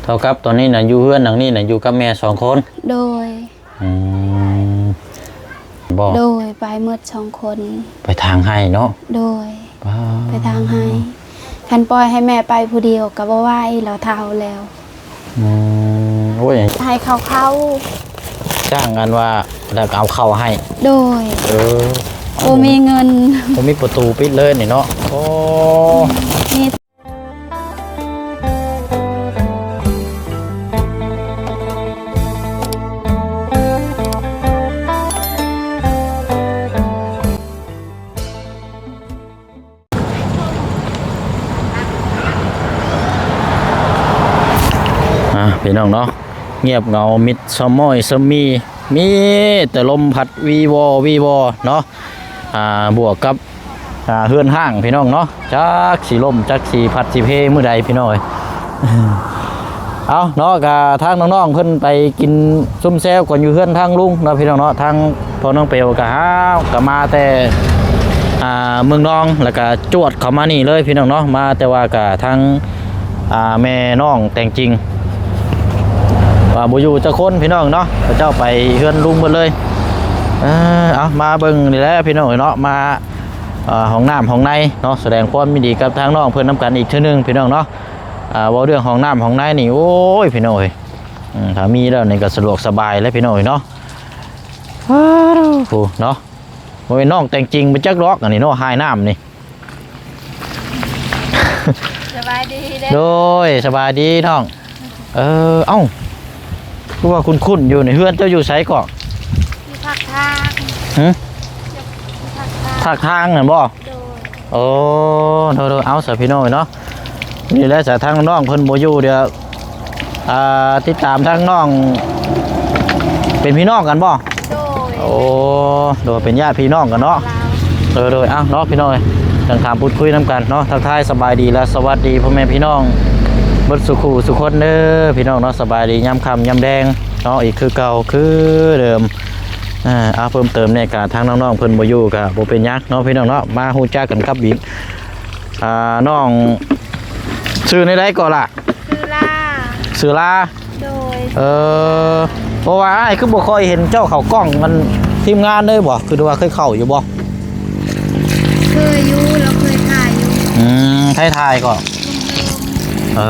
ເທົ່າກັບຕອນນີ້ນະ ຢູ່ເຮືອນຫຼັງນີ້ນະ ຢູ່ກັບແມ່ສອງຄົນ? ໂດຍ. ອືມ ບໍ່? ໂດຍ ໄປໝົດສອງຄົນ. ໄປທາງໄຮ່ເນາະ? ໂດຍ. ປ້າ ໄປທາງໄຮ່. ຄັນປ່ອຍໃຫ້ແມ່ໄປຜູ້ດຽວກໍບໍ່ໄຫວ ລາວເຖົ້າແລ້ວ. ອືມ ໂອ້ຍ ໃຫ້ເຂົາເຂົ້າ ຈ້າງອັນວ່າ ແລ້ວກໍເອົາເຂົ້າໃຫ້. ໂດຍ. ເອີ ບໍ່ມີເງິນ ບໍ່ມີປະຕູປິດເລີຍນີ້ເນາະ. ໂອ້ ມີ ອ່າ ພີ່ນ້ອງເນາະ ງຽບເຫງົາມິດຊະມ້ອຍຊະມີ ມີແຕ່ລົມພັດວີວໍວີວໍເນາະ. ອ່າ ບວກກັບ ອ່າ ເຮືອນຮ້າງພີ່ນ້ອງເນາະ ຈັກຊິລົ້ມ ຈັກຊິພັດຊິເພມື້ໃດພີ່ນ້ອງເອີຍ. ເອົາເນາະ ກະທາງນ້ອງໆເພິ່ນໄປກິນຊຸມແຊວກັນຢູ່ເຮືອນທາງລຸງເນາະ ພີ່ນ້ອງເນາະ. ທາງພໍ່ນ້ອງເປວກະຫາ ກະມາແຕ່ ອ່າ ເມືອງນອງ ແລ້ວກະຈວດເຂົ້າມານີ້ເລີຍພີ່ນ້ອງເນາະ. ມາແຕ່ວ່າກະທາງ ອ່າ ແມ່ນ້ອງແຕ່ງຈິງ ວ່າບໍ່ຢູ່ຈັກຄົນພີ່ນ້ອງເນາະ ເຂົາເຈົ້າໄປເຮືອນລຸງເບິດເລີຍ. ເອີ ເອົາ ມາເບິ່ງນີ້ແຫຼະພີ່ນ້ອງເອີຍເນາະ ມາ ເອີ ຫ້ອງນ້ຳຫ້ອງໃນເນາະ ສະແດງຄວາມຍິນດີກັບທາງນ້ອງເພິ່ນນຳກັນອີກເທື່ອໜຶ່ງພີ່ນ້ອງເນາະ. ອ່າ ເວົ້າເລື່ອງຫ້ອງນ້ຳຫ້ອງໃນນີ້ ໂອ້ຍ ພີ່ນ້ອງເອີຍ ອືມ ຖ້າມີແລ້ວນີ້ກໍສະດວກສະບາຍແລ້ວພີ່ນ້ອງເອີຍເນາະ. ໂອ້ ເນາະ ບໍ່ແມ່ນນ້ອງແຕ່ງຈິງໄປຈັກດອກ ອັນນີ້ເນາະ ຫາຍນ້ຳນີ້. ສະບາຍດີເດີ. ໂດຍ ສະບາຍດີນ້ອງ. ເອີ ເອົ້າ ຄືວ່າຄຸ້ນໆຢູ່ນີ້ ເຮືອນເຈົ້າຢູ່ໃສເກາະ? ຢູ່ພາກທາງ. ຫຶ? ຢູ່ພາກທາງ. ພາກທາງນັ້ນບໍ່? ໂດຍ. ໂອ້ ໂດຍໆ ເອົາ ສາ ພີ່ນ້ອງເນາະ ນີ້ແຫຼະ ສາ ທາງນ້ອງເພິ່ນບໍ່ຢູ່ ດຽວ ອ່າ ຕິດຕາມທາງນ້ອງ ເປັນພີ່ນ້ອງກັນບໍ່? ໂດຍ. ໂອ້ ໂດຍ ເປັນຍາດພີ່ນ້ອງກັນເນາະ. ໂດຍໆ ເອົາເນາະ ພີ່ນ້ອງເອີຍ ຈັ່ງຖາມພູດຄຸຍນຳກັນເນາະ. ທັກທາຍສະບາຍດີ ແລະ ສະຫວັດດີພໍ່ແມ່ພີ່ນ້ອງເບິດສູ່ຄູ່ສູ່ຄົນເດີ ພີ່ນ້ອງເນາະ. ສະບາຍດີຍາມຄ່ຳຍາມແລງເນາະ ອີກຄືເກົ່າຄືເດີມ. ອ່າ ເອົາ ເພີ່ມເຕີມແດ່ ກະທາງນ້ອງໆເພິ່ນບໍ່ຢູ່ ກະບໍ່ເປັນຫຍັງເນາະ ພີ່ນ້ອງເນາະ. ມາຮູ້ຈັກກັນກັບອີກ ອ່າ ນ້ອງ ຊື່ແນວໃດກໍລະ? ຊື່ລາ. ຊື່ລາ. ໂດຍ. ເອີ ເພາະວ່າອ້າຍຄືບໍ່ຄ່ອຍເຫັນເຈົ້າເຂົ້າກ້ອງ ອັນ ທີມງານເລີຍບໍ່? ຄືວ່າເຄີຍເຂົ້າຢູ່ບໍ່? ເຄີຍຢູ່ ລາວເຄີຍຖ່າຍຢູ່. ອືມ ໃຜຖ່າຍກໍ? ເອີ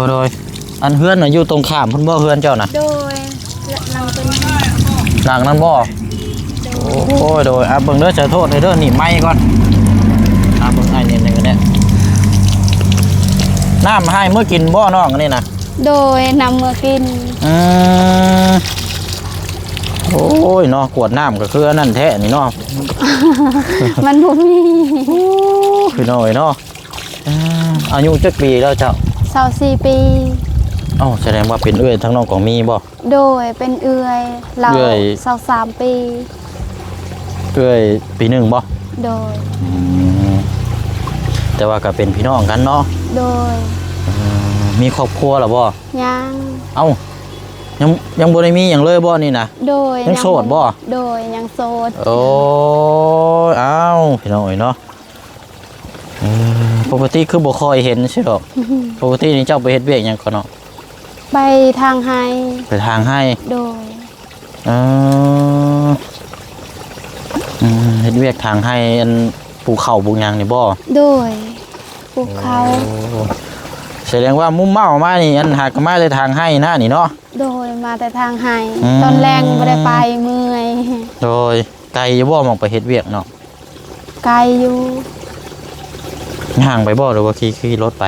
ໂດຍໆ. ອັນເຮືອນນະຢູ່ຕົງຂ້າມພຸ້ນບໍ່ ເຮືອນເຈົ້ານະ? ໂດຍ. ຫຼັງຕົວນີ້. ຫຼັງນັ້ນບໍ່? ໂດຍ. ໂອ້ຍ ໂດຍ. ອ່ະ ເບິ່ງເດີ ໃສ່ໂທດໃຫ້ເດີ ໜີບໄມກ່ອນ. ອ່ະ ເບິ່ງໃຫ້ນິດໜຶ່ງກໍໄດ້. ນ້ຳໃຫ້ເມືອກິນບໍ່ນ້ອງອັນນີ້ນະ? ໂດຍ ນຳເມືອກິນ. ອືມ ໂອ້ຍເນາະ ກວດນ້ຳກໍຄືອັນນັ້ນແທ້ນີ້ເນາະ ມັນບໍ່ມີ. ໂອ້ ພີ່ນ້ອງເອີຍເນາະ. ອ່າ ອາຍຸຈັກປີແລ້ວເຈົ້າ? ຊາວສີ່ປີ. ເອົ້າ ສະແດງວ່າເປັນເອື້ອຍທາງນ້ອງກອງມີບໍ່? ໂດຍ ເປັນເອື້ອຍ ລາວ ເອື້ອຍ ຊາວສາມປີ. ເອື້ອຍປີໜຶ່ງບໍ່? ໂດຍ. ອືມ ແຕ່ວ່າກໍເປັນພີ່ນ້ອງກັນເນາະ? ໂດຍ. ອືມ ມີຄອບຄົວແລ້ວບໍ່? ຍັງ. ເອົ້າ ຍັງ ຍັງບໍ່ໄດ້ມີຫຍັງເລີຍບໍ່ນີ້ນະ? ໂດຍ. ຍັງໂສດບໍ່? ໂດຍ ຍັງໂສດ. ໂອ້ຍ ອ້າວ ພີ່ນ້ອງເອີຍເນາະ. ເອີ ປົກກະຕິຄືບໍ່ຄ່ອຍເຫັນຊີ້ດອກ. ປົກກະຕິນີ້ເຈົ້າໄປເຮັດວຽກຫຍັງກ່ອນເນາະ? ໄປທາງໄຮ່. ໄປທາງໄຮ່. ໂດຍ. ເອີ ອືມ ເຮັດວຽກທາງໄຮ່ ອັນ ປູກເຂົ້າປູກຫຍັງນີ້ບໍ່? ໂດຍ ປູກເຂົ້າ. ໂອ້ ສະແດງວ່າມຸມເມົາມານີ້ ອັນ ຫາກໍມາແຕ່ທາງໄຮ່ນະນີ້ເນາະ? ໂດຍ ມາແຕ່ທາງໄຮ່. ອືມ ຕອນແລງບໍ່ໄດ້ໄປ ເມື່ອຍ. ໂດຍ. ໄກຢູ່ບໍ່ ໝ່ອງໄປເຮັດວຽກເນາະ? ໄກຢູ່. ຍ່າງໄປບໍ່ ຫຼືວ່າຂີ່ ຂີ່ລົດໄປ?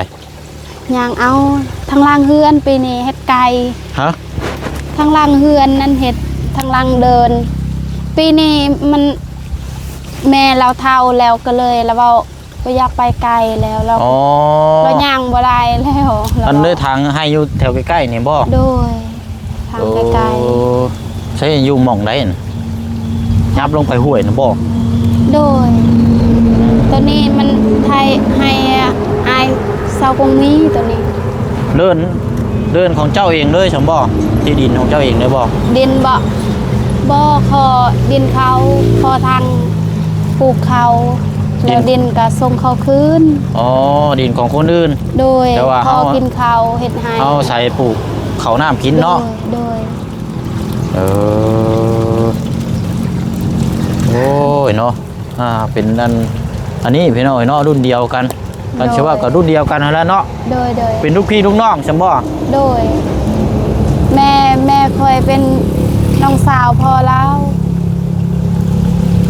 ຍ່າງເອົາ. ທາງຫຼັງເຮືອນປີນີ້ເຮັດໄກ່. ຮະ? ທາງຫຼັງເຮືອນນັ້ນເຮັດ ທາງຫຼັງເດີ່ນ. ປີນີ້ມັນ ແມ່ລາວເຖົ້າແລ້ວ ກໍເລີຍລາວເວົ້າ ບໍ່ຢາກໄປໄກແລ້ວ ລາວ ອໍ ລາວຍ່າງບໍ່ໄດ້ແລ້ວ. ອັນເດີທາງໃຫ້ຢູ່ແຖວໃກ້ໆນີ້ບໍ່? ໂດຍ ທາງໃກ້ໆ. ໂອ້ ໃຊ້ຢູ່ໝ່ອງໃດຫັ້ນ? ຫຍັບລົງໄປຫ້ວຍນະບໍ່? ໂດຍ. ໂຕນີ້ມັນໄທ ໃຫ້ອ້າຍຊາວກົງມີໂຕນີ້. ເດີ່ນ ເດີ່ນຂອງເຈົ້າເອງເລີຍຊັ້ນບໍ່? ທີ່ດິນຂອງເຈົ້າເອງເລີຍບໍ່? ດິນບໍ່? ບໍ່ ຂໍດິນເຂົາ ຂໍທາງປູກເຂົາ. ແລ້ວດິນກໍສົ່ງເຂົາຄືນ. ອໍ ດິນຂອງຄົນອື່ນ. ໂດຍ. ແຕ່ວ່າເຮົາ ພໍກິນເຂົ້າເຮັດໄຮ່ ເຮົາໃສ່ປູກເຂົ້ານ້ຳກິນເນາະ. ໂດຍ ໂດຍ. ເອີ ໂອ້ຍເນາະ ອ່າ ເປັນອັນ ອັນນີ້ພີ່ນ້ອງເນາະ ລຸ້ນດຽວກັນ. ຄັນຊິເວົ້າກໍລຸ້ນດຽວກັນຫັ້ນແຫຼະເນາະ. ໂດຍ ໂດຍ. ເປັນລູກພີ່ລູກນ້ອງຊັ້ນບໍ່? ໂດຍ. ແມ່ ແມ່ຂ້ອຍເປັນນ້ອງສາວພໍ່ລາວ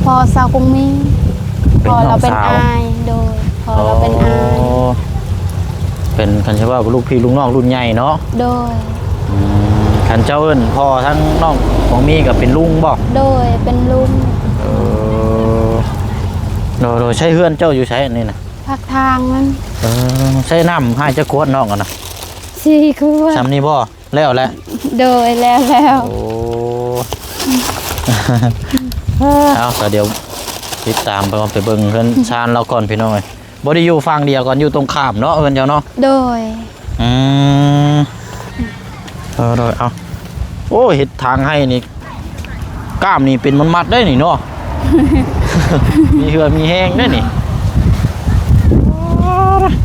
ພໍ່ສາວກົງມີ. ພໍ່ລາວເປັນອ້າຍ. ໂດຍ. ພໍ່ລາວເປັນອ້າຍ. ອໍ ເປັນ ຄັນຊິເວົ້າກໍລູກພີ່ລູກນ້ອງລຸ້ນໃຫຍ່ເນາະ. ໂດຍ. ອືມ ຄັນເຈົ້າເອີ້ນພໍ່ທາງນ້ອງຂອງມີກໍເປັນລຸງບໍ່? ໂດຍ ເປັນລຸງ. ເອີ ໂດຍ ໂດຍ. ໃຊ້ເຮືອນເຈົ້າຢູ່ໃສອັນນີ້ນະ? ພາກທາງນັ້ນ. ເອີ ໃຊ້ນ້ຳໃຫ້ຈັກຂວດນ້ອງຫັ້ນນະ? ສີ່ຂວດ. ຊ່ຳນີ້ບໍ່? ແລ້ວແຫຼະ. ໂດຍ ແລ້ວ ແລ້ວ. ໂອ້ ເອົາ ກໍດຽວຕິດຕາມໄປ ໄປເບິ່ງເຮືອນຊານລາວກ່ອນພີ່ນ້ອງເອີຍ. ບໍ່ໄດ້ຢູ່ຝັ່ງດຽວກັນ ຢູ່ຕົງຂ້າມເນາະ ເຮືອນເຈົ້າເນາະ? ໂດຍ. ອືມ ເອີ ໂດຍ. ເອົາ ໂອ້ ເຮັດທາງໃຫ້ນີ້ ກ້າມນີ້ເປັນມັດໆໄດ໋ນີ້ເນາະ. ມີເຫື່ອມີແຮງໄດ໋ນີ້.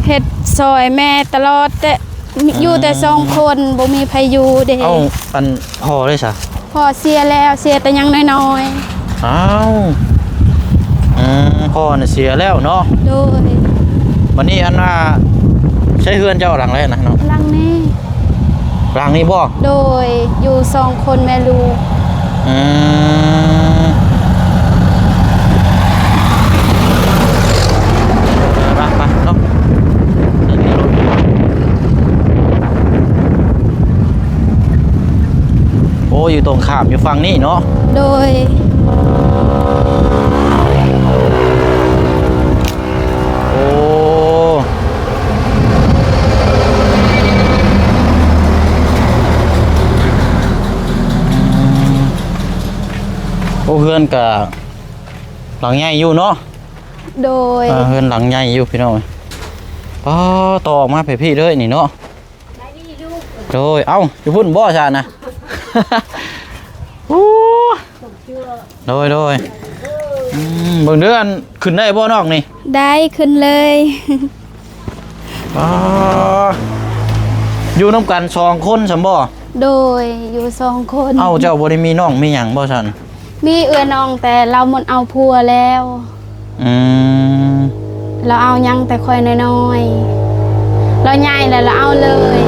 ເຮັດຊ່ອຍແມ່ຕະຫຼອດແຕ່ ອືມ ຢູ່ແຕ່ສອງຄົນ ບໍ່ມີໃຜຢູ່ເດ້. ເອົ້າ ອັນພໍ່ເດ້ຊະ? ພໍ່ເສຍແລ້ວ ເສຍແຕ່ຍັງນ້ອຍໆ. ອ້າວ ອືມ ພໍ່ນະເສຍແລ້ວເນາະ. ໂດຍ. ບັດນີ້ອັນວ່າ ໃຊ້ເຮືອນເຈົ້າຫຼັງໃດນະນ້ອງ? ຫຼັງນີ້. ຫຼັງນີ້ບໍ່? ໂດຍ. ຢູ່ສອງຄົນແມ່ລູກ. ອືມ ໄປໆເນາະ. ໂອ້ ຢູ່ຕົງຂ້າມ ຢູ່ຝັ່ງນີ້ເນາະ. ໂດຍ. ໂອ້ ໂອ້ ເຮືອນກະຫຼັງໃຫຍ່ຢູ່ເນາະ. ໂດຍ. ເອີ ເຮືອນຫຼັງໃຫຍ່ຢູ່ພີ່ນ້ອງ. ອໍ ຕໍ່ອອກມາແບບນີ້ເລີຍນີ້ເນາະ. ໂດຍ. ເອົ້າ ຢູ່ພຸ້ນບໍ່ຊະນະ? ໂອ້ ໂດຍ ໂດຍ. ອືມ ເບິ່ງເດີ້ ອັນ ຂຶ້ນໄດ້ບໍ່ນ້ອງນີ້? ໄດ້ ຂຶ້ນເລີຍ. ອໍ ຢູ່ນຳກັນສອງຄົນຊັ້ນບໍ່? ໂດຍ ຢູ່ສອງຄົນ. ເອົ້າ ເຈົ້າບໍ່ໄດ້ມີນ້ອງມີຫຍັງບໍ່ຊັ້ນ? ມີເອື້ອຍນ້ອງ ແຕ່ລາວໝົດເອົາຜົວແລ້ວ. ອືມ ລາວເອົາຍັງແຕ່ຂ້ອຍນ້ອຍໆ ລາວໃຫຍ່ແລ້ວລາວເອົາເລີຍ.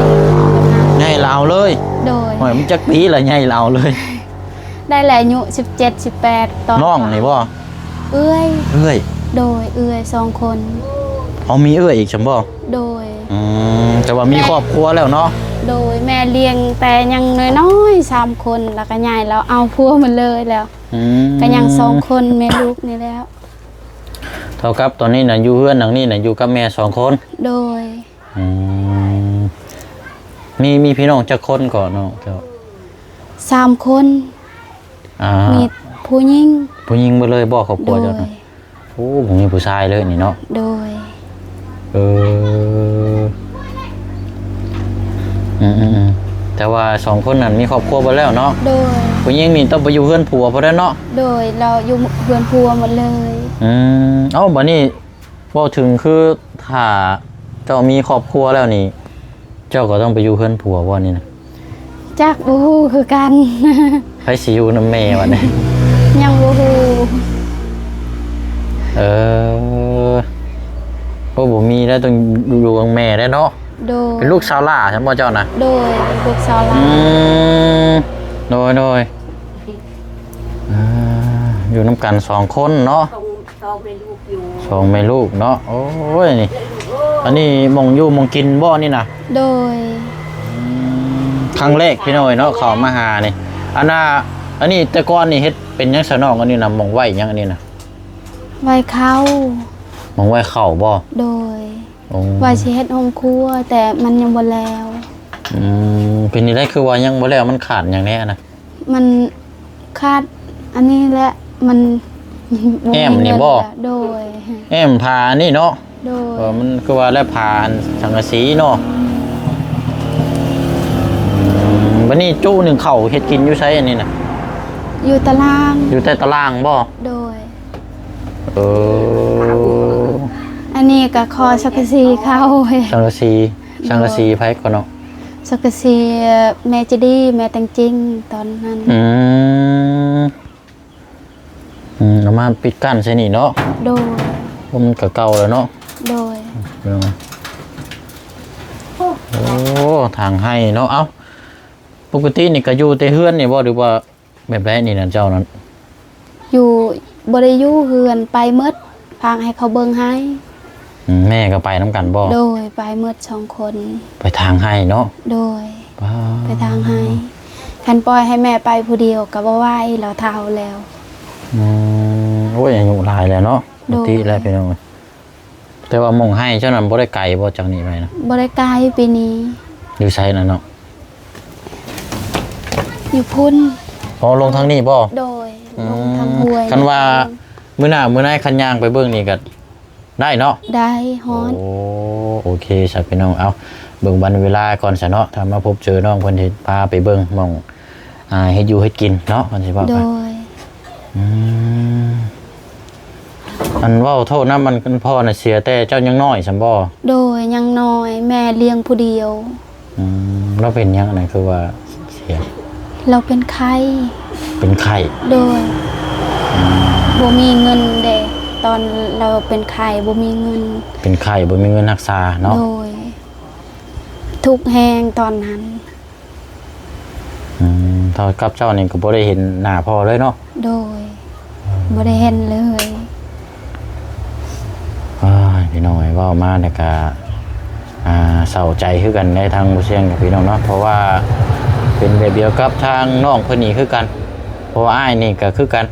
ໃຫຍ່ລາວເອົາເລີຍ? ໂດຍ. ໂອ້ຍ ມັນຈັກປີລະໃຫຍ່ລາວເອົາເລີຍ? ໄດ້ແຫຼະ ອາຍຸສິບເຈັດ ສິບແປດ ຕອນ ນ້ອງນີ້ບໍ່? ເອື້ອຍ. ເອື້ອຍ. ໂດຍ ເອື້ອຍສອງຄົນ. ເອົາ ມີເອື້ອຍອີກຊັ້ນບໍ່? ໂດຍ. ອືມ ແຕ່ວ່າມີຄອບຄົວແລ້ວເນາະ? ໂດຍ. ແມ່ລ້ຽງແຕ່ຍັງນ້ອຍໆ ສາມຄົນ ແລ້ວກໍໃຫຍ່ແລ້ວເອົາຜົວໝົດເລີຍແລ້ວ. ອືມ ກໍຍັງສອງຄົນແມ່ລູກນີ້ແຫຼະ. ເທົ່າກັບຕອນນີ້ນະ ຢູ່ເຮືອນຫຼັງນີ້ນະ ຢູ່ກັບແມ່ສອງຄົນ? ໂດຍ. ອືມ ມີ ມີພີ່ນ້ອງຈັກຄົນກໍນ້ອງເຈົ້າ? ສາມຄົນ. ອ່າ ມີຜູ້ຍິງ. ຜູ້ຍິງເບິດເລີຍບໍ່ ຄອບຄົວເຈົ້ານະ? ໂດຍ. ໂອ້ ບໍ່ມີຜູ້ຊາຍເລີຍນີ້ເນາະ? ໂດຍ. ເອີ ອືມໆໆ ແຕ່ວ່າສອງຄົນນັ້ນມີຄອບຄົວເບິດແລ້ວເນາະ? ໂດຍ. ຜູ້ຍິງນີ້ຕ້ອງໄປຢູ່ເຮືອນຜົວພຸ້ນແຫຼະເນາະ? ໂດຍ ລາວຢູ່ເຮືອນຜົວໝົດເລີຍ. ອືມ ເອົ້າ ບັດນີ້ເວົ້າເຖິງ ຄືຖ້າເຈົ້າມີຄອບຄົວແລ້ວນີ້ ເຈົ້າກໍຕ້ອງໄປຢູ່ເຮືອນຜົວບໍ່ນີ້ນະ? ຈັກ ບໍ່ຮູ້ຄືກັນ. ໃຜຊິຢູ່ນຳແມ່ບັດນີ້? ຍັງບໍ່ຮູ້. ເອີ ໂອ້ ບໍ່ມີແລ້ວ ຕ້ອງຢູ່ກັບແມ່ແລ້ວເນາະ? ໂດຍ. ເປັນລູກສາວຫຼ້າຊັ້ນບໍ່ເຈົ້ານະ? ໂດຍ ເປັນລູກສາວຫຼ້າ. ອືມ ໂດຍໆ. ອ່າ ຢູ່ນຳກັນສອງຄົນເນາະ? ສອງ ສອງແມ່ລູກຢູ່ ສອງແມ່ລູກເນາະ. ໂອ້ຍ ນີ້ ອັນນີ້ໝ່ອງຢູ່ໝ່ອງກິນບໍ່ນີ້ນະ? ໂດຍ. ອືມ ຄັ້ງແລກພີ່ນ້ອງເນາະ ເຂົ້າມາຫານີ້. ອັນນ່າ ອັນນີ້ແຕ່ກ່ອນນີ້ເຮັດເປັນຫຍັງຊະນ້ອງ? ອັນນີ້ນະ ໝ່ອງໄວ້ຫຍັງອັນນີ້ນະ? ໄວ້ເຂົ້າ. ໝ່ອງໄວ້ເຂົ້າບໍ່? ໂດຍ. ໂອ້ ວ່າຊິເຮັດໂຮງຄົວ ແຕ່ມັນຍັງບໍ່ແລ້ວ. ອືມ ເປັນຈັ່ງໃດຄືວ່າຍັງບໍ່ແລ້ວ? ມັນຂາດຫຍັງແດ່ນະ? ມັນຂາດອັນນີ້ແຫຼະ ມັນ ແອ້ມນີ້ບໍ່? ໂດຍ. ແອ້ມຝາອັນນີ້ເນາະ? ໂດຍ. ເອີ ມັນຄືວ່າແລ້ວ ຝາອັນສັງກະສີເນາະ? ອືມ ບັດນີ້ຈຸໜຶ້ງເຂົ້າເຮັດກິນຢູ່ໃສອັນນີ້ນະ? ຢູ່ຕາລ່າງ. ຢູ່ໃຕ້ຕາລ່າງບໍ່? ໂດຍ. ເອີ ເອີ ອັນນີ້ກໍຂໍສັງກະສີເຂົາ. ສັງກະສີ ໂດຍ. ສັງກະສີໃຜກໍເນາະ? ສັງກະສີແມ່ຈະດີ ແມ່ແຕງຈິງຕອນນັ້ນ. ອືມ ອືມ ເອົາມາປິດກັ້ນໃສ່ນີ້ເນາະ. ໂດຍ. ໂອ້ ມັນກໍເກົ່າແລ້ວເນາະ. ໂດຍ. ໂອ້ ທາງໄຮ່ເນາະ. ເອົ້າ ປົກກະຕິນີ້ກໍຢູ່ແຕ່ເຮືອນນີ້ບໍ່ ຫຼືວ່າ ແບບໃດນີ້ນະເຈົ້ານັ້ນ? ຢູ່ ບໍ່ໄດ້ຢູ່ເຮືອນ ໄປໝົດ ຝາກໃຫ້ເຂົາເບິ່ງໄຮ່. ອືມ ແມ່ກໍໄປນຳກັນບໍ່? ໂດຍ ໄປໝົດສອງຄົນ. ໄປທາງໄຮ່ເນາະ? ໂດຍ. ປາ ໄປທາງໄຮ່. ຄັນປ່ອຍໃຫ້ແມ່ໄປຜູ້ດຽວກໍບໍ່ໄຫວ ລາວເຖົ້າແລ້ວ. ອືມ ໂອ້ຍ ອາຍຸຫຼາຍແລ້ວເນາະ. ໂດຍ. ປົກກະຕິແລ້ວ ພີ່ນ້ອງ. ແຕ່ວ່າໝ່ອງໄຮ່ເຈົ້ານັ້ນບໍ່ໄດ້ໄກບໍ່ ຈາກນີ້ໄປນະ? ບໍ່ໄດ້ໄກ ປີນີ້. ຢູ່ໃສນະເນາະ? ຢູ່ພຸ້ນ. ອໍ ລົງທາງນີ້ບໍ່? ໂດຍ. ອືມ ລົງທາງຫ້ວຍ. ຄັນວ່າມື້ໜ້າມື້ໃນຄັນຍ່າງໄປເບິ່ງນີ້ກໍໄດ້ເນາະ? ໄດ້ ຮອດ. ໂອ້ ໂອເຄຊະ ພີ່ນ້ອງ. ເອົ້າ ເບິ່ງວັນເວລາກ່ອນຊະເນາະ ຖ້າມາພົບເຈີນ້ອງເພິ່ນຊິພາໄປເບິ່ງໝ່ອງ ອ່າ ເຮັດຢູ່ເຮັດກິນເນາະ ເພິ່ນຊິເວົ້າ. ໂດຍ. ອືມ ອັນເວົ້າໂທດນຳ ອັນ ອັນພໍ່ນະເສຍແຕ່ເຈົ້າຍັງນ້ອຍຊັ້ນບໍ່? ໂດຍ ຍັງນ້ອຍ ແມ່ລ້ຽງຜູ້ດຽວ. ອືມ ລາວເປັນຫຍັງນະ ຄືວ່າເສຍ? ລາວເປັນໄຂ້. ເປັນໄຂ້? ໂດຍ. ອືມ ບໍ່ມີເງິນເດ້ ຕອນລາວເປັນໄຂ້ບໍ່ມີເງິນ. ເປັນໄຂ້ບໍ່ມີເງິນຮັກສາເນາະ? ໂດຍ. ທຸກແຮງຕອນນັ້ນ. ອືມ ເທົ່າກັບເຈົ້ານີ້ກໍບໍ່ໄດ້ເຫັນໜ້າພໍ່ເລີຍເນາະ? ໂດຍ. ອືມ ບໍ່ໄດ້ເຫັນເລີຍ. ອ້າຍ ພີ່ນ້ອງເອີຍ ເວົ້າມາແລ້ວກະ ອ່າ ເສົ້າໃຈຄືກັນເດ້ ທາງບໍ່ຊຽງກັບພີ່ນ້ອງເນາະ ເພາະວ່າເປັນແບບດຽວກັບທາງນ້ອງເພິ່ນນີ້ຄືກັນ ເພາະວ່າອ້າຍນີ້ກໍຄືກັນ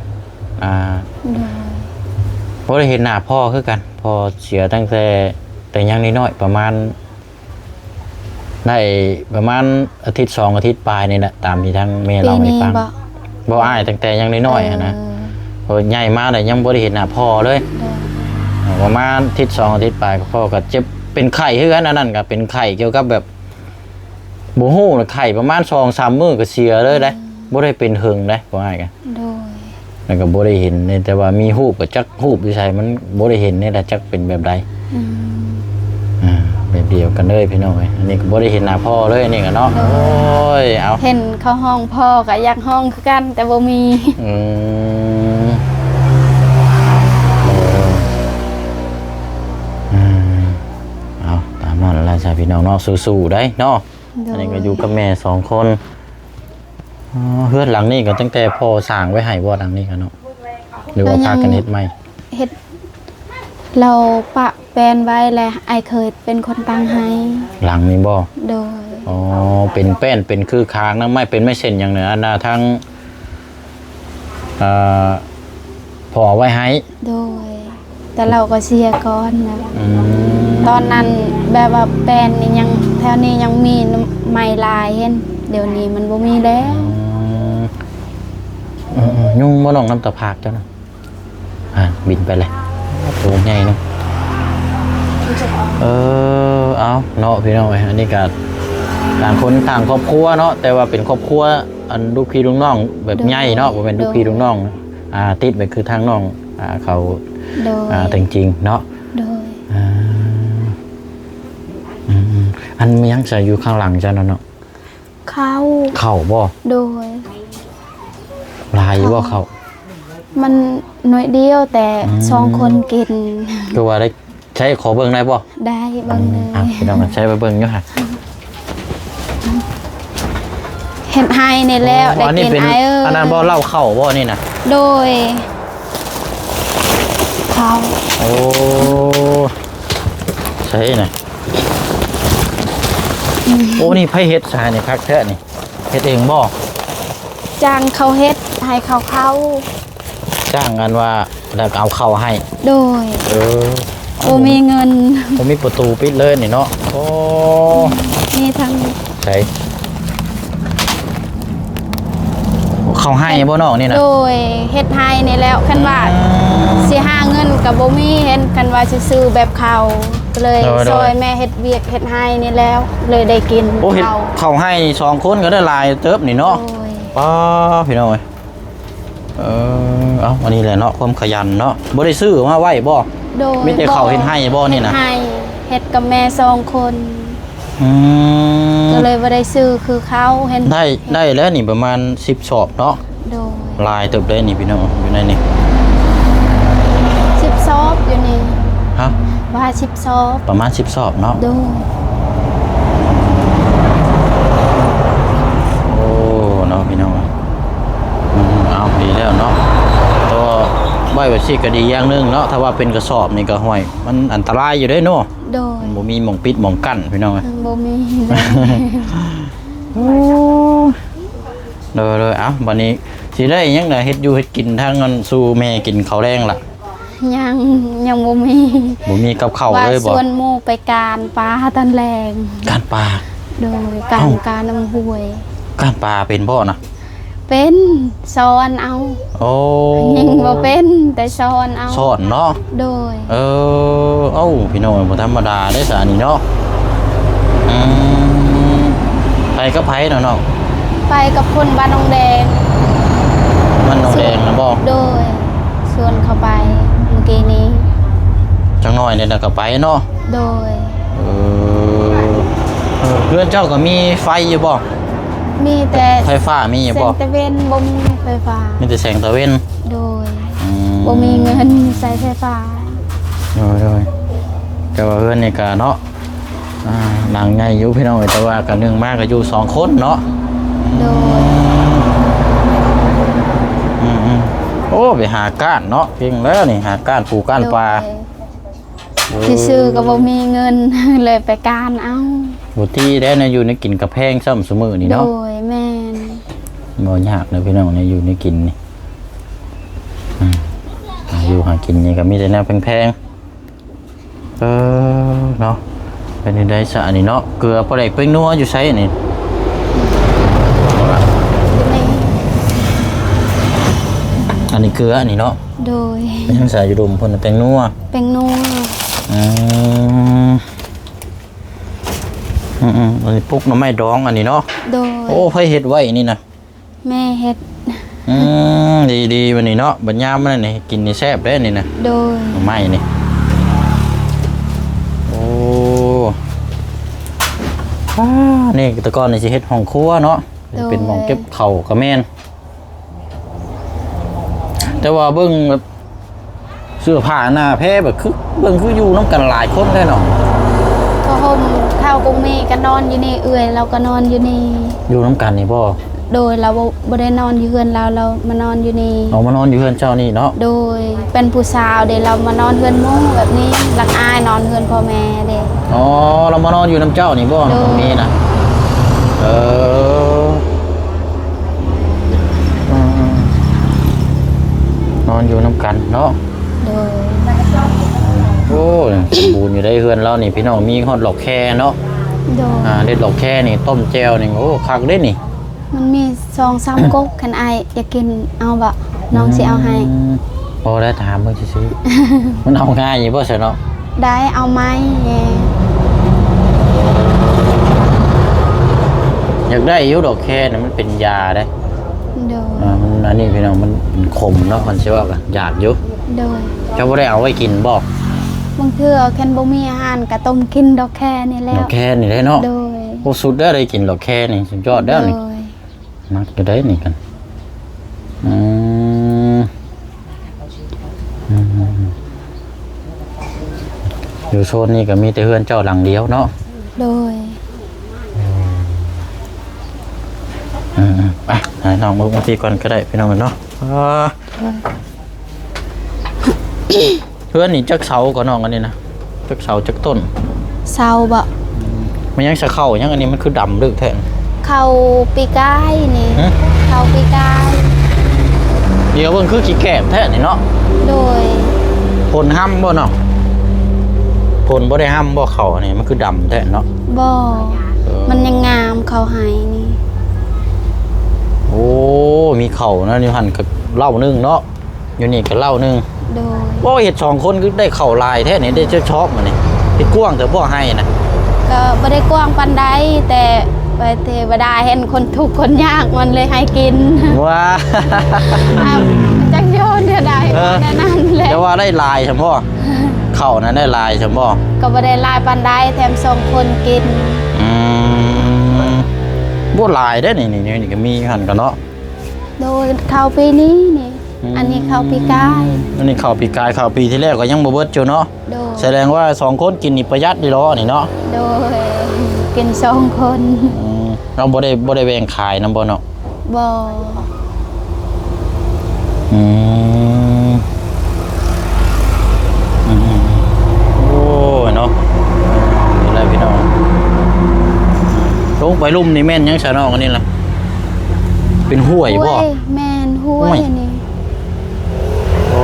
ອ່າ ໂດຍ ບໍ່ໄດ້ເຫັນໜ້າພໍ່ຄືກັນ ພໍ່ເສຍຕັ້ງແຕ່ ແຕ່ຍັງນ້ອຍໆ ປະມານ ໄດ້ປະມານອາທິດສອງອາທິດປາຍນີ້ແຫຼະ ຕາມທີ່ທາງແມ່ເລົ່າໃຫ້ຟັງ. ປີນີ້ບໍ່? ບໍ່ ອ້າຍ ຕັ້ງແຕ່ຍັງນ້ອຍໆ ເອີ ຫັ້ນນະ ພໍໃຫຍ່ມາແລ້ວຍັງບໍ່ໄດ້ເຫັນໜ້າພໍ່ເລີຍ. ໂດຍ. ເອີ ປະມານອາທິດສອງອາທິດປາຍ ກໍພໍ່ກໍເຈັບເປັນໄຂ້ຄືກັນ ອັນນັ້ນກໍເປັນໄຂ້ກ່ຽວກັບແບບ ບໍ່ຮູ້ນະ ໄຂ້ປະມານສອງສາມມື້ກໍເສຍເລີຍເດ້. ອືມ ບໍ່ໄດ້ເປັນເຖິງເດ້ ພໍ່ອ້າຍກະ. ໂດຍ. ແລ້ວກໍບໍ່ໄດ້ເຫັນເດ້ ແຕ່ວ່າມີຮູບກໍຈັກຮູບຢູ່ໃສ ມັນບໍ່ໄດ້ເຫັນນີ້ລະ ຈັກເປັນແບບໃດ. ອືມ ອ່າ ແບບດຽວກັນເລີຍພີ່ນ້ອງເອີຍ ອັນນີ້ກໍບໍ່ໄດ້ເຫັນໜ້າພໍ່ເລີຍ ອັນນີ້ກໍເນາະ. ໂດຍ. ໂອ້ຍ ເອົາ ເຫັນເຂົາຮ້ອງພໍ່ກໍຢາກຮ້ອງຄືກັນ ແຕ່ບໍ່ມີ. ອືມ ໂດຍ. ອືມ ເອົາ ຕາມນັ້ນລະຊະພີ່ນ້ອງເນາະ ສູ້ໆ ໄດ໋ເນາະ. ໂດຍ. ອັນນີ້ກໍຢູ່ກັບແມ່ສອງຄົນ. ອໍ ເຮືອນຫຼັງນີ້ກໍຕັ້ງແຕ່ພໍ່ສ້າງໄວ້ໃຫ້ບໍ່ ຫຼັງນີ້ກໍເນາະ ຫຼືວ່າພາກັນເຮັດໃໝ່? ເຮັດ ລາວປະແປ້ນໄວ້ ແລະ ອ້າຍເຂີຍເປັນຄົນຕັ້ງໃຫ້. ຫຼັງນີ້ບໍ່? ໂດຍ. ອໍ ເປັນແປ້ນ ເປັນຄືຄາງນາງໄມ້ ເປັນໄມ້ເສັ້ນຫຍັງເນາະ ອັນນ່າ ທາງ ເອີ ພໍ່ເອົາໄວ້ໃຫ້. ໂດຍ. ແຕ່ລາວກໍເສຍກ່ອນນະ. ອືມ ຕອນນັ້ນແບບວ່າແປ້ນນີ້ຍັງ ແຖວນີ້ຍັງມີໄມ້ຫຼາຍເຫັນ ດຽວນີ້ມັນບໍ່ມີແລ້ວ. ອືມ ເອີໆ ຍຸງບໍ່ນ້ອງ ນຳຕາຜາກເຈົ້ານະ? ອ່າ ບິນໄປເລີຍ ໂຕໃຫຍ່ເນາະ. ເອີ ເອົາເນາະ ພີ່ນ້ອງເອີຍ ອັນນີ້ກໍຕ່າງຄົນຕ່າງຄອບຄົວເນາະ ແຕ່ວ່າເປັນຄອບຄົວ ອັນລູກພີ່ລູກນ້ອງແບບໃຫຍ່ເນາະ. ໂດຍ. ບໍ່ແມ່ນລູກພີ່ລູກນ້ອງ ອ່າ ຕິດໄປຄືທາງນ້ອງ ອ່າ ເຂົາ. ໂດຍ. ອ່າ ແຕ່ງຈິງເນາະ. ໂດຍ. ອ່າ ອືມໆ ອັນມີຫຍັງໃສ່ຢູ່ຂ້າງຫຼັງເຈົ້ານັ້ນເນາະ? ເຂົ້າ. ເຂົ້າບໍ່? ໂດຍ. ຫຼາຍຢູ່ບໍ່ເຂົ້າ? ມັນໜ້ອຍດຽວ ແຕ່ ອືມ ສອງຄົນກິນ. ຄືວ່າໄດ້ ໃຊ້ ຂໍເບິ່ງໄດ້ບໍ່? ໄດ້ ເບິ່ງເລີຍ. ອືມ ອ່ະ ພີ່ນ້ອງ ໃຊ້ໄປເບິ່ງຢູ່ຫັ້ນ. ເຮັດໄຮ່ນີ້ແລ້ວ ໂອ້ ໄດ້ກິນ ອ້າຍເອີຍ. ອັນນີ້ເປັນ ອັນນັ້ນບໍ່ ເຫຼົ້າເຂົ້າບໍ່ນີ້ນະ? ໂດຍ ເຂົ້າ. ໂອ້ ໃສ່ນະ. ອືມ ໂອ້ ນີ້ໃຜເຮັດຊະນີ້ ຄັກແທ້ນີ້. ເຮັດເອງບໍ່? ຈ້າງເຂົາເຮັດ ໃຫ້ເຂົາເຂົ້າ. ຈ້າງອັນວ່າ ແລ້ວກໍເອົາເຂົ້າໃຫ້. ໂດຍ. ເອີ ບໍ່ມີເງິນ ບໍ່ມີປະຕູປິດເລີຍນີ້ເນາະ. ໂອ້ ມີທັງ ໃສ ເຂົ້າໄຮ່ບໍ່ນ້ອງນີ້ນະ? ໂດຍ ເຮັດໄຮ່ນີ້ແລ້ວ ຄັນວ່າ ອືມ ຊິຫາເງິນກໍບໍ່ມີ ເຫັນ ຄັນວ່າຊິຊື້ແບບເຂົ້າ ກໍເລີຍ ໂດຍ ໂດຍ ຊ່ອຍແມ່ເຮັດວຽກເຮັດໄຮ່ນີ້ແລ້ວ ເລີຍໄດ້ກິນ. ໂອ້ ເຮັດເຂົ້າ ເຂົ້າໄຮ່ສອງຄົນກໍໄດ້ຫຼາຍເຕີບນີ້ເນາະ. ໂດຍ. ປ້າ ພີ່ນ້ອງເອີຍ. ເອີ ເອົາ ອັນນີ້ແຫຼະເນາະ ຄວາມຂະຫຍັນເນາະ. ບໍ່ໄດ້ຊື້ມາໄວ້ບໍ່? ໂດຍ ມີແຕ່ເຂົ້າເຮັດໄຮ່ບໍ່ນີ້ນະ? ເຮັດໄຮ່ ເຮັດກັບແມ່ສອງຄົນ. ອືມ ກໍເລີຍບໍ່ໄດ້ຊື້ຄືເຂົາ. ເຫັນ ໄດ້ ໄດ້ແລ້ວນີ້ປະມານສິບສອບເນາະ. ໂດຍ ຫຼາຍເຕີບເດ້ນີ້ພີ່ນ້ອງ ຢູ່ໃນນີ້ ສິບສອບຢູ່ນີ້. ຮະ? ວ່າສິບສອບ ປະມານສິບສອບເນາະ. ໂດຍ ໂອ້ ເນາະພີ່ນ້ອງ. ອືມ ເອົາ ດີແລ້ວເນາະ ແຕ່ວ່າໄວ້ແບບຊີ້ກໍດີຢ່າງໜຶ່ງເນາະ ຖ້າວ່າເປັນກະສອບນີ້ກໍ ຫ້ວຍ ມັນອັນຕະລາຍຢູ່ເດ້ເນາະ. ໂດຍ ມັນບໍ່ມີໝ່ອງປິດໝ່ອງກັ້ນພີ່ນ້ອງເອີຍ. ອືມ ບໍ່ມີເລີຍ. ໂອ້ ໂດຍໆ ເອົ້າ ບັດນີ້ຊິໄດ້ຫຍັງລະ ເຮັດຢູ່ເຮັດກິນ ທາງອັນສູ່ແມ່ກິນເຂົ້າແລງລະ? ຍັງ ຍັງບໍ່ມີ ບໍ່ມີກັບເຂົ້າເລີຍບໍ່? ວ່າຊວນໝູ່ໄປການປາຕອນແລງ. ການປາ? ໂດຍ ການ ເອົ້າ ການນຳຫ້ວຍ. ການປາເປັນບໍ່ນະ? ເປັນ ສອນເອົາ. ໂອ້ ຍິງບໍ່ເປັນ ແຕ່ສອນເອົາ. ສອນເນາະ. ໂດຍ ເອີ ເອົ້າ ພີ່ນ້ອງ ບໍ່ທຳມະດາເດ້ສະອັນນີ້ເນາະ. ອືມ ໄປກັບໃຜເນາະນ້ອງ? ໄປກັບຄົນບ້ານໜອງແດງ. ບ້ານໜອງແດງນະບໍ່? ໂດຍ ຊວນເຂົາໄປມື້ກີ້ນີ້. ຈັກໜ້ອຍນີ້ນະກໍໄປເນາະ. ໂດຍ ເອີ ເອີ ເຮືອນເຈົ້າກໍມີໄຟຢູ່ບໍ່? ມີແຕ່ໄຟຟ້າມີຢູ່ບໍ່? ແສງຕາເວັນ ບໍ່ມີໄຟຟ້າ ມີແຕ່ແສງຕາເວັນ. ໂດຍ ອືມ ບໍ່ມີເງິນໃຊ້ໄຟຟ້າ. ໂດຍໆ ແຕ່ວ່າເຮືອນນີ້ກະເນາະ ອ່າ ຫຼັງໃຫຍ່ຢູ່ພີ່ນ້ອງເອີຍ ແຕ່ວ່າກະໜຶ່ງມາກະຢູ່ສອງຄົນເນາະ. ໂດຍ ອືມໆ ໂອ້ ໄປຫາກ້ານເນາະ ເກັ່ງແລ້ວນີ້ ຫາກ້ານປູກ້ານປາ. ໂດຍ ໂອ້ ຊື່ໆ ກໍບໍ່ມີເງິນ ເລີຍໄປການເອົາ. ບໍ່ຕິໄດ້ ແນວຢູ່ແນວກິນກໍແພງຊ້ຳຊຸມື້ນີ້ເນາະ. ໂດຍ ແມ່ນ ບໍ່ຍາກເດີພີ່ນ້ອງ ແນວຢູ່ແນວກິນນີ້. ອືມ ຫາຢູ່ຫາກິນນີ້ກໍມີແຕ່ແນວແພງໆ. ເອີ ເນາະ ເປັນຈັ່ງໃດຊະອັນນີ້ເນາະ? ເກືອ ປາແດກ ແປ້ງນົວຢູ່ໃສອັນນີ້? ອັນນີ້ເກືອອັນນີ້ເນາະ. ໂດຍ ຍັງໃສ່ຢູ່ດົມເພິ່ນ ແປ້ງນົວ ແປ້ງນົວ. ອືມ ອືມໆ ອັນນີ້ປຸກໜໍ່ໄມ້ດອງອັນນີ້ເນາະ. ໂດຍ ໂອ້ ໃຜເຮັດໄວ້ນີ້ນະ? ແມ່ເຮັດ. ອືມ ດີໆ ບັດນີ້ເນາະ ບັດຍາມມັນນີ້ກິນນີ້ແຊບເດ້ນີ້ນະ. ໂດຍ ໜໍ່ໄມ້ນີ້. ໂອ້ ອ່າ ນີ້ແຕ່ກ່ອນນີ້ຊິເຮັດຫ້ອງຄົວເນາະ. ໂດຍ ເປັນໝ່ອງເກັບເຂົ້າກໍແມ່ນ ແຕ່ວ່າເບິ່ງແບບ ເສື້ອຜ້າໜ້າແພແບບຄື ເບິ່ງຄືຢູ່ນຳກັນຫຼາຍຄົນແທ້ເນາະ. ຜ້າຫົ່ມເຂົາກໍມີ ກໍນອນຢູ່ນີ້ ເອື້ອຍລາວກໍນອນຢູ່ນີ້. ຢູ່ນຳກັນນີ້ບໍ່? ໂດຍ ລາວບໍ່ ບໍ່ໄດ້ນອນຢູ່ເຮືອນລາວ ລາວມານອນຢູ່ນີ້. ເອົາ ມານອນຢູ່ເຮືອນເຈົ້ານີ້ເນາະ. ໂດຍ ເປັນຜູ້ສາວເດ້ ລາວມານອນເຮືອນໝູ່ແບບນີ້ ລະອາຍນອນເຮືອນພໍ່ແມ່ເດ້. ອໍ ລາວມານອນຢູ່ນຳເຈົ້ານີ້ບໍ່? ໂດຍ ມີນະ. ເອີ ອືມໆ ນອນຢູ່ນຳກັນເນາະ. ໂດຍ ໂອ້ ສົມບູນຢູ່ໃດເຮືອນລາວນີ້ພີ່ນ້ອງ ມີຮອດຫຼອກແຄເນາະ. ໂດຍ ອ່າ ເດັດຫຼອກແຄນີ້ ຕົ້ມແຈ່ວນີ້ ໂອ້ ຄັກເດ້ນີ້. ມັນມີສອງສາມກົກ ຄັນອ້າຍຢາກກິນເອົາບໍ່? ນ້ອງຊິເອົາໃຫ້. ອືມ ບໍ່ໄດ້ຖາມເບິ່ງຊື່ໆ ມັນເອົາງ່າຍຢູ່ບໍ່ຊະເນາະ? ໄດ້ ເອົາໄມ້ແດ່. ຢາກໄດ້ຢູ່ດອກແຄນະ ມັນເປັນຢາເດ້. ໂດຍ ອ່າ ມັນ ອັນນີ້ພີ່ນ້ອງ ມັນ ມັນຂົມເນາະ ມັນຊິວ່າກໍຢາກຢູ່. ໂດຍ ເຈົ້າບໍ່ໄດ້ເອົາໄວ້ກິນບໍ່? ບາງເທື່ອຄັນບໍ່ມີອາຫານກໍຕົ້ມກິນດອກແຄນີ້ແຫຼະ. ດອກແຄນີ້ແຫຼະເນາະ. ໂດຍ ໂອ້ ສຸດແລ້ວ ໄດ້ກິນດອກແຄນີ້ ສຸດຍອດແລ້ວນີ້. ໂດຍ ມັກຢູ່ໃດນີ້ກັນ. ອືມ ອືມ ຢູ່ໂຊນນີ້ກໍມີແຕ່ເຮືອນເຈົ້າຫຼັງດຽວເນາະ. ໂດຍ ອືມ ອືມ ໄປ ໃຫ້ນ້ອງເບິ່ງທີ່ກ່ອນກໍໄດ້ ພີ່ນ້ອງເນາະ. ອ່າ ໂດຍ ເຮືອນນີ້ຈັກເສົາກໍນ້ອງ ອັນນີ້ນະ ຈັກເສົາຈັກຕົ້ນ? ເສົາບໍ? ອືມ ມັນຍັງສະເຂົາຫຍັງ ອັນນີ້ມັນຄືດຳເລິກແທ້? ເຂົ້າປີກາຍນີ້. ຫຶ? ເຂົ້າປີກາຍ. ດຽວເບິ່ງຄືຂີ້ແກບແທ້ນີ້ເນາະ. ໂດຍ ຝົນຫ້ຳບໍ່ນ້ອງ? ຝົນບໍ່ໄດ້ຫ້ຳບໍ່ເຂົ້າອັນນີ້? ມັນຄືດຳແທ້ເນາະ. ບໍ່ ເອີ ມັນຍັງງາມເຂົ້າໄຮ່ນີ້. ໂອ້ ມີເຂົ້ານະ ຢູ່ຫັ້ນກໍເລົ້າໜຶ່ງເນາະ. ຢູ່ນີ້ກໍເລົ້າໜຶ່ງ. ໂດຍ ໂອ້ ເຮັດສອງຄົນຄືໄດ້ເຂົ້າຫຼາຍແທ້ນີ້ ໄດ້ຈັກຊອບມື້ນີ້? ເຮັດກວ້າງແຕ່ບໍ່ໄຮ່ນະ? ກໍບໍ່ໄດ້ກວ້າງປານໃດ ແຕ່ໄປເທວະດາເຫັນຄົນທຸກຄົນຍາກ ມັນເລີຍໃຫ້ກິນ. ວ້າ ອ່າ ຈັກຍ້ອນແນວໃດ ເອີ ແນວນັ້ນແຫຼະ. ແຕ່ວ່າໄດ້ຫຼາຍຊັ້ນບໍ່? ເ ເຂົ້ານັ້ນໄດ້ຫຼາຍຊັ້ນບໍ່? ກໍບໍ່ໄດ້ຫຼາຍປານໃດ ແຖມສອງຄົນກິນ. ອືມ ບໍ່ຫຼາຍເດ້ນີ້ ນີ້ ນີ້ກໍມີຢູ່ຫັ້ນກໍເນາະ. ໂດຍ ເຂົ້າປີນີ້ນີ້ ອືມ ອັນນີ້ເຂົ້າປີກາຍ ອັນນີ້ເຂົ້າປີກາຍ ເຂົ້າປີທີ່ແລ້ວກໍຍັງບໍ່ເບິດຢູ່ເນາະ. ໂດຍ ສະແດງວ່າສອງຄົນກິນນີ້ປະຢັດຢູ່ດອກນີ້ເນາະ. ໂດຍ ກິນສອງຄົນ. ອືມ ເຮົາບໍ່ໄດ້ ບໍ່ໄດ້ແບ່ງຂາຍນຳບໍ່ເນາະ? ບໍ່. ອືມ ອືມ ໂອ້ຍເນາະ ນີ້ແຫຼະພີ່ນ້ອງ ລົງໄປລຸ່ມນີ້ແມ່ນຫຍັງຊະນ້ອງ ອັນນີ້ລະ ເປັນຫ້ວຍບໍ່? ຫ້ວຍ ແມ່ນຫ້ວຍ ຫ້ວຍ ອັນນີ້. ໂອ້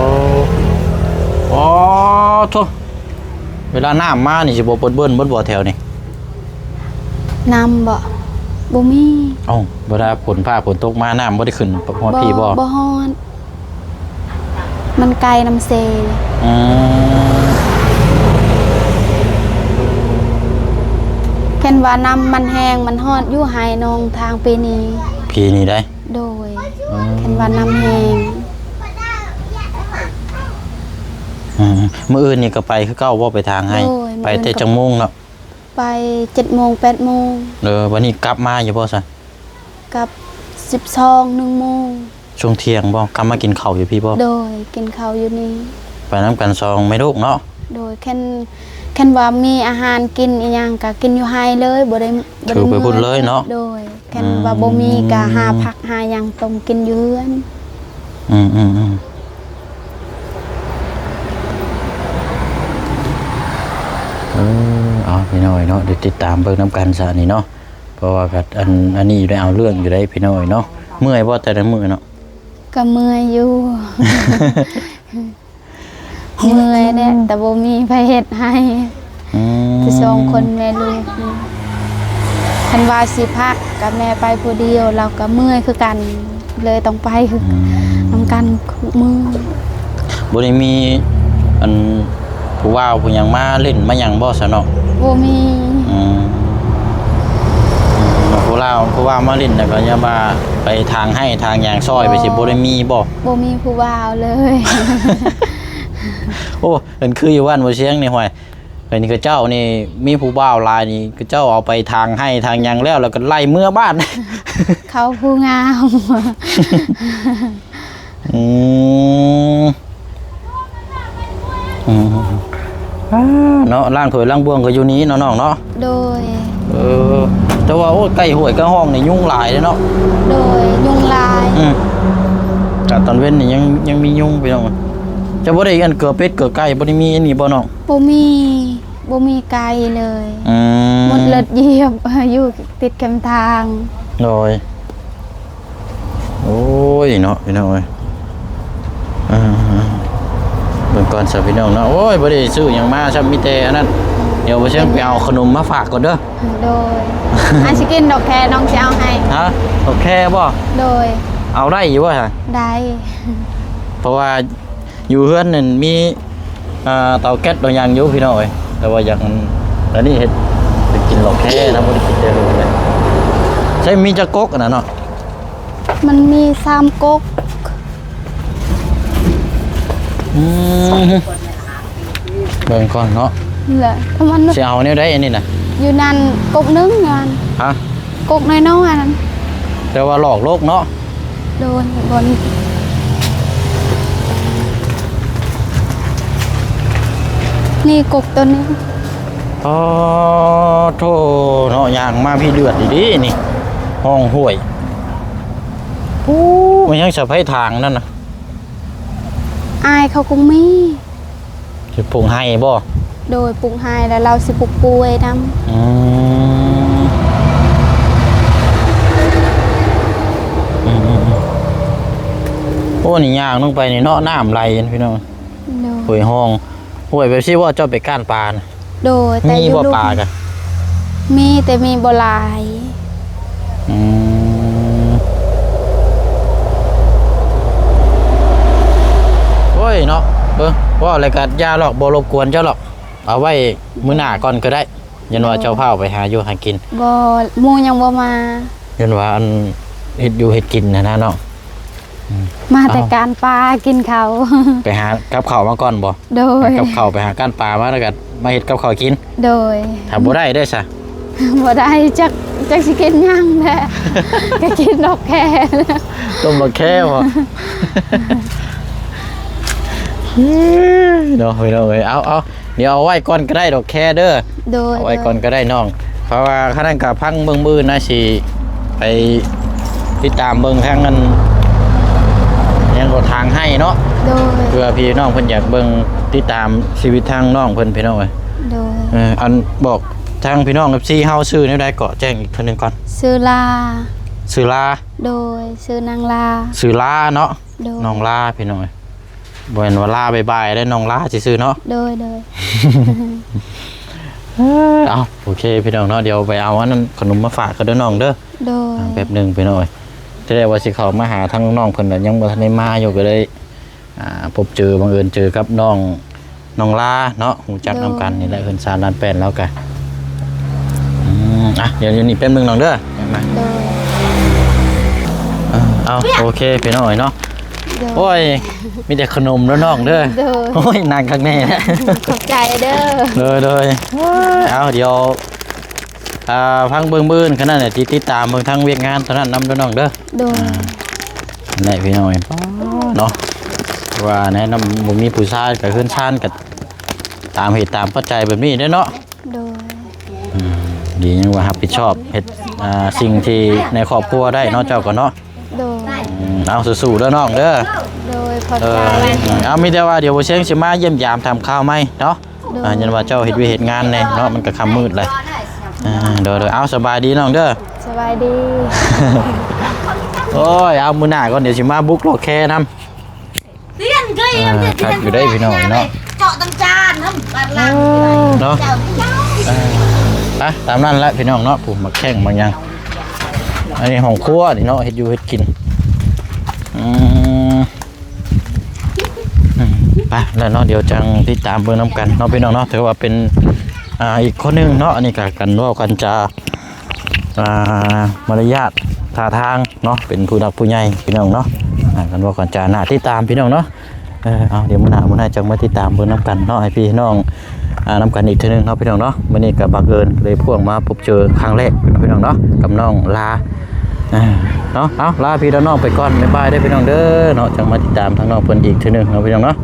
ໂອ້ໂທ້ ເວລານ້ຳມານີ້ຊິບໍ່ເປິດເບິ່ນເບິດບໍ່ແຖວນີ້? ນ້ຳບໍ່? ບໍ່ມີ. ເອົ້າ ເວລາຝົນຟ້າຝົນຕົກມາ ນ້ຳບໍ່ໄດ້ຂຶ້ນຮອດພີ້ບໍ່? ບໍ່ ບໍ່ຮອດ ມັນໄກນຳເຊ. ອືມ ຄັນວ່ານ້ຳມັນແຫ້ງ ມັນຮອດຢູ່ໄຮ່ນ້ອງທາງປີນີ້ ປີນີ້ໄດ໋. ໂດຍ ອືມ ຄັນວ່ານ້ຳແຫ້ງ. ອືມ ມື້ອື່ນນີ້ກໍໄປຄືເກົ່າບໍ່ ໄປທາງໄຮ່? ໂດຍ ໄປແຕ່ ມື້ອື່ນກໍ ຈັກໂມງເນາະ? ໄປເຈັດໂມງ ແປດໂມງ. ເອີ ບັດນີ້ກັບມາຢູ່ບໍ່ຊະ? ກັບສິບສອງ ໜຶ່ງໂມງ. ຊ່ວງທ່ຽງບໍ່? ກັບມາກິນເຂົ້າຢູ່ພີ້ບໍ່? ໂດຍ ກິນເຂົ້າຢູ່ນີ້ ໄປນຳກັນສອງແມ່ລູກເນາະ. ໂດຍ ຄັນ ຄັນວ່າມີອາຫານກິນອີ່ຫຍັງກະກິນຢູ່ໄຮ່ເລີຍ ບໍ່ໄດ້ ບໍ່ໄດ້ ຖືໄປພຸ້ນເລີຍເນາະ. ໂດຍ ຄັນວ່າ ອືມ ບໍ່ມີກະຫາຜັກຫາຫຍັງຕົ້ມກິນຢູ່ເຮືອນ. ອືມໆໆ ເອີ ເອົາ ພີ່ນ້ອງເນາະ ໄດ້ຕິດຕາມເບິ່ງນຳກັນຊະນີ້ເນາະ ເພາະວ່າກໍ ອັນ ອັນນີ້ຢູ່ໄດ້ ເອົາເລື່ອງຢູ່ໄດ໋ ພີ່ນ້ອງເນາະ. ເມື່ອຍບໍ່ແຕ່ລະມື້ເນາະ? ກໍເມື່ອຍຢູ່ ເມື່ອຍແຫຼະ ແຕ່ບໍ່ມີໃຜເຮັດໃຫ້. ອືມ ແຕ່ສອງຄົນແມ່ລູກນີ້ ຄັນວ່າຊິພັກກໍແມ່ໄປຜູ້ດຽວ ລາວກໍເມື່ອຍຄືກັນ ເລີຍຕ້ອງໄປຄື ອືມ ນຳກັນທຸກມື້. ບໍ່ໄດ້ມີ ອັນ ຜູ້ບ່າວຜູ້ຫຍັງມາຫຼິ້ນມາຫຍັງບໍ່ຊະເນາະ? ບໍ່ມີ. ອືມ ຜູ້ລາວ ຜູ້ບ່າວມາຫຼິ້ນ ແລ້ວກໍຢ່າວ່າໄປຖາງໄຮ່ຖາງຫຍັງຊ່ອຍ ບໍ່ ໄປຊິ ບໍ່ໄດ້ມີບໍ່? ບໍ່ມີຜູ້ບ່າວເລີຍ. ໂອ້ ເປັນຄືຢູ່ບ້ານບໍ່ຊຽງນີ້ ຫ້ວຍ ເປັນຂະເຈົ້ານີ້ມີຜູ້ບ່າວຫຼາຍນີ້ ຂະເຈົ້າເອົາໄປຖາງໄຮ່ຖາງຫຍັງແລ້ວ ແລ້ວກໍໄລ່ເມືອບ້ານ ເຂົາຜູ້ງາມ. ອືມ ອືມ ອ່າ ເນາະ ລ້າງຖ້ວຍລ້າງບ່ວງກໍຢູ່ນີ້ເນາະນ້ອງເນາະ. ໂດຍ ເອີ ແຕ່ວ່າ ໂອ້ ໃກ້ຫ້ວຍໃກ້ຮ່ອງນີ້ຍຸງຫຼາຍເດ້ເນາະ. ໂດຍ ຍຸງຫຼາຍ. ອືມ ກະຕອນເວັນນີ້ຍັງ ຍັງມີຍຸງ ພີ່ນ້ອງ. ເຈົ້າບໍ່ໄດ້ອັນເກືອເປັດເກືອໄກ່ ບໍ່ໄດ້ມີອັນນີ້ບໍ່ນ້ອງ? ບໍ່ມີ ບໍ່ມີໄກ່ເລີຍ. ອືມ ໝົດເລີດຢຽບ ຢູ່ຕິດແຄມທາງ. ໂດຍ ໂອ້ຍເນາະ ພີ່ນ້ອງເອີຍ ເບິ່ງກ່ອນຊະພີ່ນ້ອງເນາະ. ໂອ້ຍ ບໍ່ໄດ້ຊື້ຫຍັງມາຊ້ຳ ມີແຕ່ອັນນັ້ນ. ດຽວບໍ່ເຊີງໄປເອົາຂະໜົມມາຝາກກ່ອນເດີ. ໂດຍ ອ້າຍຊິກິນດອກແຄ ນ້ອງຊິເອົາໃຫ້. ຮະ ດອກແຄບໍ່? ໂດຍ ເອົາໄດ້ຢູ່ບໍ່? ໄດ້ ເພາະວ່າ ຢູ່ເຮືອນນັ້ນມີ ອ່າ ເຕົາແກັສເຕົາຫຍັງຢູ່ພີ່ນ້ອງເອີຍ ແຕ່ວ່າຢາກ ອັນນີ້ເຮັດ ໄປກິນເຫຼົ້າແຄນຳ ບໍ່ໄດ້ກິນແຕ່ເຮືອນເລີຍ. ໃຊ້ມີຈັກກົກອັນນັ້ນເນາະ? ມັນມີສາມກົກ. ອືມ ເບິ່ງກ່ອນເນາະ ແຫຼະ ປະມານນັ້ນ. ຊິເອົາແນວໃດອັນນີ້ນະ? ຢູ່ນັ້ນກົກໜຶ່ງນັ້ນ. ຮະ? ກົກນ້ອຍໆນັ້ນ ແຕ່ວ່າຫຼອກໂລກເນາະ. ໂດຍ ບ່ອນ ນີ້ກົກໂຕນີ້. ອໍ ໂທ້ເນາະ ຍ່າງມາພີ້ເດືອດອີ່ຫຼີນີ້ ຫ້ອງຫ້ວຍ. ໂອ້ ມັນຍັງສະໄພທາງນັ້ນນະ ອ້າຍເຂົາຄົງມີ. ຊິປູກໄຮ່ບໍ່? ໂດຍ ປູກໄຮ່ ແລ້ວລາວຊິປູກກ້ວຍນຳ. ອືມ ອືມໆໆ ໂອ້ ນີ້ຍ່າງລົງໄປນີ້ເນາະ ນ້ຳໄຫຼພີ່ນ້ອງ. ໂດຍ ຫ້ວຍຮ່ອງ ຫ້ວຍແບບຊີ້ບໍ່ ເຈົ້າໄປກ້ານປານະ? ໂດຍ ແຕ່ ມີບໍ່ ຢູ່ລຸ່ມ ປາກະ? ມີ ແຕ່ມີບໍ່ຫຼາຍ. ອືມ ໂອ້ຍເນາະ ເບິ່ງ ເວົ້າແລ້ວກໍຢ່າຫຼອກ ບໍ່ລົບກວນເຈົ້າຫຼອກ ເອົາໄວ້ມື້ໜ້າກ່ອນກໍໄດ້ ຢ້ານວ່າເຈົ້າຟ້າວໄປຫາຢູ່ຫາກິນ. ບໍ່ ໝູ່ຍັງບໍ່ມາ ຢ້ານວ່າອັນເຮັດຢູ່ເຮັດກິນຫັ້ນນະເນາະ. ມາແຕ່ການປາກິນເຂົ້າ ໄປຫາກັບເຂົ້າມາກ່ອນບໍ່? ໂດຍ ຫາກັບເຂົ້າ ໄປຫາກ້ານປາມາ ແລ້ວກໍມາເຮັດກັບເຂົ້າກິນ. ໂດຍ ຖ້າບໍ່ໄດ້ເດ້ຊະ? ບໍ່ໄດ້ ຈັກ ຈັກຊິກິນຫຍັງແຫຼະ ກໍກິນດອກແຄ ຕົ້ມດອກແຄບໍ? ເນາະ ພີ່ນ້ອງເອີຍ ເອົາ ເອົາ ດຽວເອົາໄວ້ກ່ອນກໍໄດ້ດອກແຄເດີ. ໂດຍ ເອົາໄວ້ກ່ອນກໍໄດ້ນ້ອງ ເພາະວ່າຄັນນັ້ນກໍພັງເບິ່ງ ມື້ອື່ນນະຊິໄປຕິດຕາມເບິ່ງທາງນັ້ນ ຫຍັງກໍທາງໃຫ້ເນາະ. ໂດຍ ເພື່ອພີ່ນ້ອງເພິ່ນຢາກເບິ່ງ ຕິດຕາມຊີວິດທາງນ້ອງເພິ່ນ ພີ່ນ້ອງເອີຍ. ໂດຍ ເອີ ອັນ ບອກທາງພີ່ນ້ອງ ເອັຟຊີ ເຮົາ ຊື່ແນວໃດເກາະ ແຈ້ງອີກເທື່ອໜຶ່ງກ່ອນ. ຊື່ລາ. ຊື່ລາ. ໂດຍ ຊື່ນາງລາ. ຊື່ລາເນາະ. ໂດຍ ນ້ອງລາ ພີ່ນ້ອງເອີຍ ບໍ່ແມ່ນວ່າລາບາຍບາຍເດ້ ນ້ອງລາຊື່ໆເນາະ. ໂດຍ ໂດຍ ເອີ ເອົາ ໂອເຄ ພີ່ນ້ອງເນາະ ດຽວໄປເອົາອັນນັ້ນ ຂະໜົມມາຝາກກັນເດີນ້ອງເດີ. ໂດຍ ອ່າ ແປັບໜຶ່ງ ພີ່ນ້ອງເອີຍ ທີແລກວ່າຊິເຂົ້າມາຫາທາງນ້ອງເພິ່ນ ແລ້ວຍັງບໍ່ທັນໄດ້ມາຢູ່ ກໍເລີຍ ອ່າ ພົບເຈີ ບັງເອີນເຈີກັບນ້ອງ ນ້ອງລາເນາະ ຮູ້ຈັກນຳກັນນີ້ແຫຼະ ເຮືອນຊານລານແປ້ນລາວກະ. ອືມ ອ່ະ ດຽວຢູ່ນີ້ແປັບໜຶ່ງນ້ອງເດີ ມາ. ໂດຍ ເອີ ເອົາ ໂອເຄ ພີ່ນ້ອງເອີຍເນາະ. ໂດຍ ໂອ້ຍ ມີແຕ່ຂະໜົມເດີນ້ອງເດີ. ໂດຍ ໂອ້ຍ ນັ່ງຄັກແນ່. ຂອບໃຈເດີ. ໂດຍ ໂດຍ ເອົາ ດຽວ ອ່າ ພັງເບິ່ງມື້ອື່ນ ຄັນນັ້ນແຫຼະ ຕິດ ຕິດຕາມເບິ່ງທາງວຽກງານເທົ່ານັ້ນນຳເດີນ້ອງເດີ. ໂດຍ ອ່າ ນັ້ນແຫຼະ ພີ່ນ້ອງເອີຍ ເນາະ ວ່າແນະນຳ ບໍ່ມີຜູ້ຊາຍ ກໍເຮືອນຊານ ກໍຕາມເຫດຕາມປັດໄຈແບບນີ້ເດ້ເນາະ. ໂດຍ ອືມ ດີຍັງວ່າຮັບຜິດຊອບເຮັດ ອ່າ ສິ່ງທີ່ໃນຄອບຄົວໄດ້ເນາະ ເຈົ້າກໍເນາະ. ໂດຍ ອືມ ເອົາ ສູ້ໆເດີນ້ອງເດີ. ໂດຍ ຂອບໃຈ. ເອີ ເອົາ ມີແຕ່ວ່າດຽວບໍ່ຊຽງຊິມາຢ້ຽມຢາມຖາມຂ່າວໃໝ່ເນາະ. ໂດຍ ອ່າ ຍັນວ່າເຈົ້າເຮັດວຽກເຮັດງານແດ່ເນາະ ມັນກໍຄ່ຳມືດແລ້ວ. ອ່າ ໂດຍໆ ເອົາ ສະບາຍດີນ້ອງເດີ. ສະບາຍດີ. ໂອ້ຍ ເອົາ ມື້ໜ້າກ່ອນ ດຽວຊິມາບຸກໂລແຄນຳ. ເອີ ຄັກຢູ່ເດ້ພີ່ນ້ອງເນາະ ເຈາະຕັງຈານນຳ ເນາະ. ເອີ ໄປ ຕາມນັ້ນແຫຼະພີ່ນ້ອງເນາະ ຜູ້ໝາກແຂ້ງໝາກຫຍັງ. ອັນນີ້ຫ້ອງຄົວນີ້ເນາະ ເຮັດຢູ່ເຮັດກິນ. ອືມ ອືມ ໄປແລ້ວເນາະ ດຽວຈັ່ງຕິດຕາມເບິ່ງນຳກັນເນາະ ພີ່ນ້ອງເນາະ. ຖືວ່າເປັນ ອ່າ ອີກຄົນໜຶ່ງເນາະ ອັນນີ້ກໍການເວົ້າການຈາ ອ່າ ມາລະຍາດທ່າທາງເນາະ ເປັນຜູ້ຫຼັກຜູ້ໃຫຍ່ ພີ່ນ້ອງເນາະ. ອ່າ ການເວົ້າການຈາໜ້າຕິດຕາມ ພີ່ນ້ອງເນາະ. ເອີ ເອົາ ດຽວມື້ໜ້າ ມື້ໜ້າຈັ່ງມາຕິດຕາມເບິ່ງນຳກັນເນາະ ໃຫ້ພີ່ນ້ອງ ອ່າ ນຳກັນອີກເທື່ອໜຶ່ງເນາະ ພີ່ນ້ອງເນາະ. ມື້ນີ້ກໍບັງເອີນໄດ້ພວກມາພົບເຈີຄັ້ງແລກເນາະ ພີ່ນ້ອງເນາະ ກັບນ້ອງລາ ອ່າ ເນາະ. ເອົາ ລາພີ່ລານ້ອງໄປກ່ອນ ບາຍບາຍເດີພີ່ນ້ອງເດີເນາະ. ຈັ່ງມາຕິດຕາມທາງນ້ອງເພິ່ນອີກເທື່ອໜຶ່ງເນາະ ພີ່ນ້ອງເນາະ.